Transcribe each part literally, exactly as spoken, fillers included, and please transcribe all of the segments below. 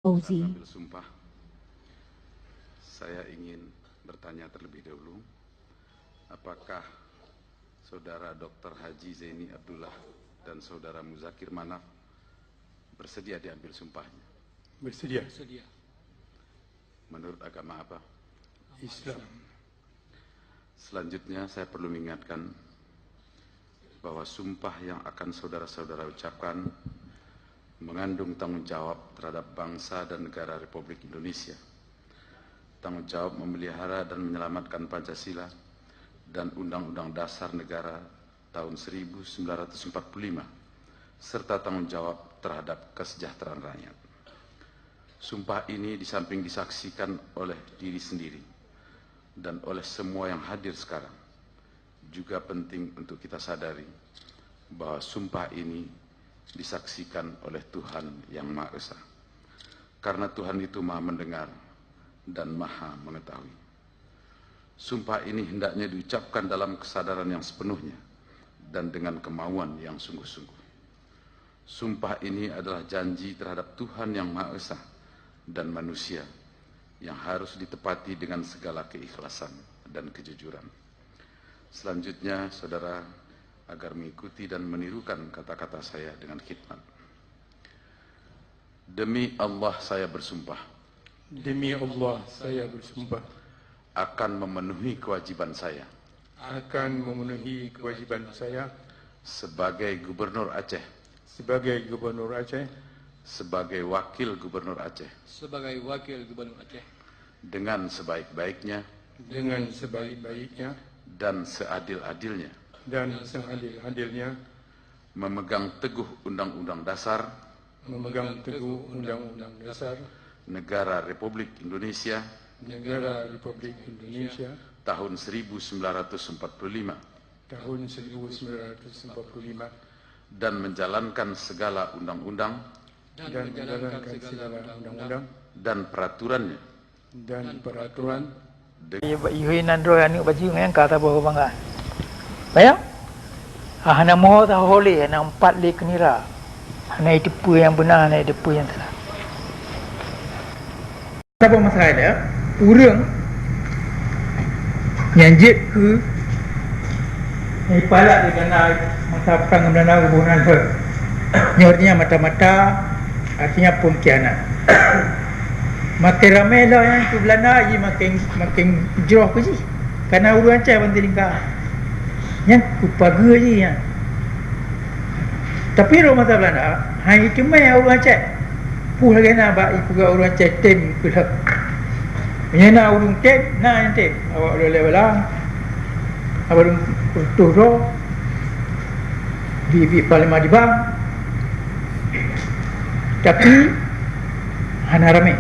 Fauzi. Mengambil sumpah, saya ingin bertanya terlebih dahulu, apakah Saudara Doktor Haji Zaini Abdullah dan Saudara Muzakir Manaf bersedia diambil sumpahnya? Bersedia. Bersedia. Menurut agama apa? Islam. Selanjutnya, saya perlu mengingatkan bahwa sumpah yang akan saudara-saudara ucapkan mengandung tanggung jawab terhadap bangsa dan negara Republik Indonesia, tanggung jawab memelihara dan menyelamatkan Pancasila dan Undang-Undang Dasar Negara tahun seribu sembilan ratus empat puluh lima, serta tanggung jawab terhadap kesejahteraan rakyat. Sumpah ini di samping disaksikan oleh diri sendiri dan oleh semua yang hadir sekarang, juga penting untuk kita sadari bahwa sumpah ini disaksikan oleh Tuhan Yang Maha Esa. Karena Tuhan itu Maha Mendengar dan Maha Mengetahui. Sumpah ini hendaknya diucapkan dalam kesadaran yang sepenuhnya dan dengan kemauan yang sungguh-sungguh. Sumpah ini adalah janji terhadap Tuhan Yang Maha Esa dan manusia yang harus ditepati dengan segala keikhlasan dan kejujuran. Selanjutnya, saudara, agar mengikuti dan menirukan kata-kata saya dengan khidmat. Demi Allah saya bersumpah. Demi Allah saya bersumpah. Akan memenuhi kewajiban saya. Akan memenuhi kewajiban saya. Sebagai Gubernur Aceh. Sebagai Gubernur Aceh. Sebagai Wakil Gubernur Aceh. Sebagai Wakil Gubernur Aceh. Dengan sebaik-baiknya. Dengan sebaik-baiknya. Dan seadil-adilnya. Dan seadil-adilnya. Memegang teguh Undang-Undang Dasar. Memegang teguh Undang-Undang Dasar. Negara Republik Indonesia. Negara Republik Indonesia. Tahun seribu sembilan ratus empat puluh lima. Tahun seribu sembilan ratus empat puluh lima. Dan menjalankan segala undang-undang. Dan menjalankan segala undang-undang. Dan peraturannya. Dan peraturan. Ié nandroe aneuëk bajeueng nyang ka saboh keubangan. Bayang? Ah, hana moho saho lé, hana umpat lé keunira. Hana jiteupeue nyang beuna, hana jiteupeue nyang salah. Saboh masalah dia, ureuëng nyang jeuet keu nyang jipalak di Belanda masa prang ngon Belanda geuboh nan lheueh. Nyoe artinya mata-mata, artinya pengkhianat. Makin ramé lom nyan keu Belanda, ji makin, makin jroh keu jih. Kana ureuëng Aceh ban teulingka. Nyan keu pageue jih nyan. Tapi rot masa Belanda, hana jiteumé ureuëng Aceh. Peue lagée na bak ipeugah ureuëng Aceh tem keu lheueh. Meunyoe na ureuëng tem, na nyang tem. Awak lôn lé bala, awak lôn reutôh droe, biet-biet panglima dibang. Tapi hana ramé.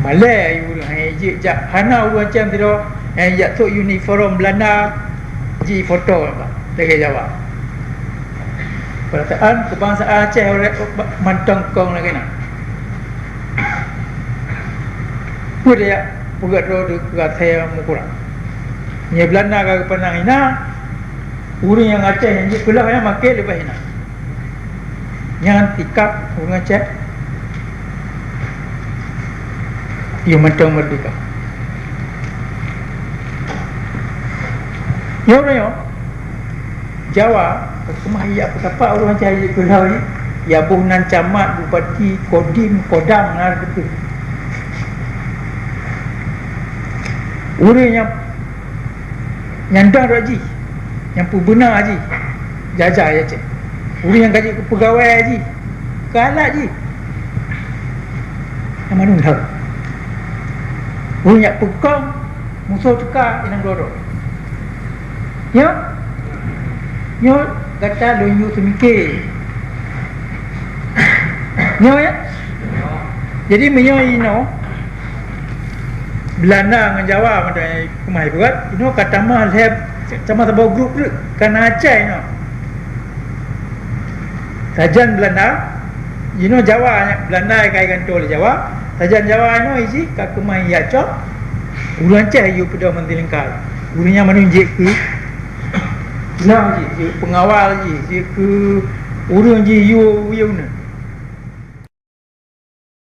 Malée ureuëng hana jeuet jak, hana ureuëng Aceh sidroe nyang jak sôk uniform Belanda jifoto lagée Jawa. Peurasaan keubangsaan Aceh mantong kong lagée na. Peue jak peugét droe keu asée meukurang. Nyoe Belanda ka geupeunang hina, ureuëng nyang Aceh nyang jeuet keu lheueh nyan makin leubeh hina. Nyan sikap ureuëng Aceh nyang mantong meurdehka. Nyoe uroe nyoe, Jawa, keumah jak peutapak ureuëng Aceh jeuet keu lheueh, ya boh nan camat, bupati, kodim, kodam, na teupeue. Ureuëng nyang Nyang dong rot jih, nyang peubeuna jih, jajah ya cit. Ureuëng nyang ka jeuet keu peugawée jih, keu alat jih. Nyang mandum lheueh. Ureuëng nyang peukong, musoh teuka inong doro. Nyoe, nyoe gata lôn yue seumiké. Nyoe ya? Jadi meunyoe inoe Belanda ngon Jawa mantong keumah ibuet, inoe ka tamah lhée, tamah saboh grup treuk, ka na Aceh inoe. Sajan Belanda, inoe Jawa, Belanda ka igantoe lé Jawa, sajan Jawa inoe iji ka keumah ijak cok, ureuëng Aceh yue peudong bansa lingkai. Ureuëng nyan mandum jeuet keu, nah, jeuet keu peungawal jih, jeuet keu ureuëng jih yue, yue na.